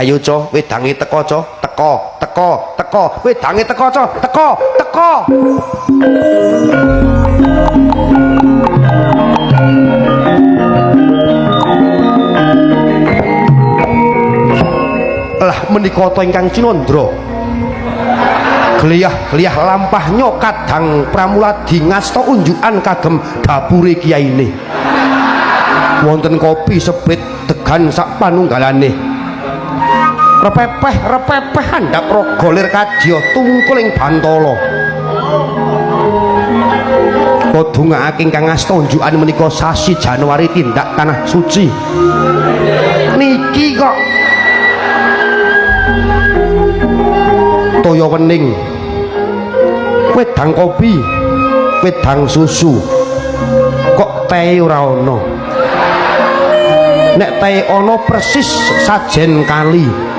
Ayo co, wedange teko co, teko, teko, teko, wedange teko co, teko, teko. Lah menika ta ingkang cinandra. Gliyah-gliyah lampahnya kadang Pramuladi ngasta unjukan kagem dapure kiyaine. Wonten kopi sepit degan sak panunggalane. Repepeh repepeh andhap raga lir kadya tungkul ing bantala. Kodungaake ingkang ngasta unjukan menika sasi Januari tindak tanah suci. Niki kok toya wening, wedang kopi, wedang susu, kok teh ora ana. Nek teh ana persis sajen kali.